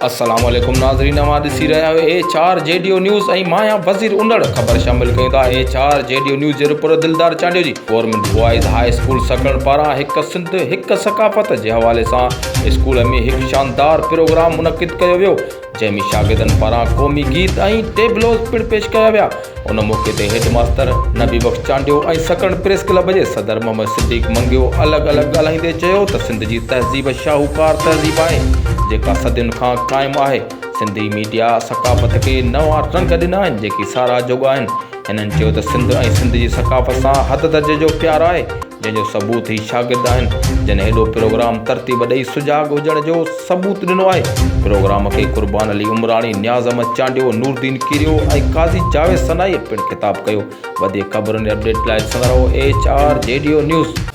السلام عليڪم ناظرين اوهان ڏسي رهيا آهيو H R G D O news ۽ مان آهيان وزير انڙ خبر شامل ڪيون ٿا H R G D O news جي رپورٽر دلدار چانڊيو جي government boys high school Sakrand پاران هڪ سنڌ هڪ ثقافت جي حوالي سان اسڪول ۾ هڪ شاندار پروگرام منعقد ڪيو ويو جنهن ۾ شاگردن پاران قومي گيت ۽ ٽيبلوز پڻ پيش ڪيا ويا. ان موقعي تي head master Nabi Bakhsh Chandio ۽ Sakrand press club جي صدر محمد صديق منگيو الڳ الڳ ڳالهائيندي چيو ته سنڌ جي تهذيب شاهوڪار تهذيب آهي جيڪا صدين کان قائم آهي، سنڌي ميڊيا ثقافت کي نوان رنگ ڏنا آهن جيڪي ساراهه جوڳا آهن. هنن چيو ته سنڌ ۽ سنڌ جي ثقافت سان حد درجي جو پيار آهي. جنهن جو ثبوت هي شاگرد آهن جن هيڏو پروگرام ترتيب ڏئي سجاڳ هجڻ جو ثبوت ڏنو آهي. پروگرام کي قربان علي عمراڻي، نياز احمد چانڊيو، نوردين ڪيريو ۽ قاضي جاويد سنائيء پڻ خطاب ڪيو. وڌيڪ خبرن ۽ اپڊيٽ لاء ڏسندا رهو H R G D O news.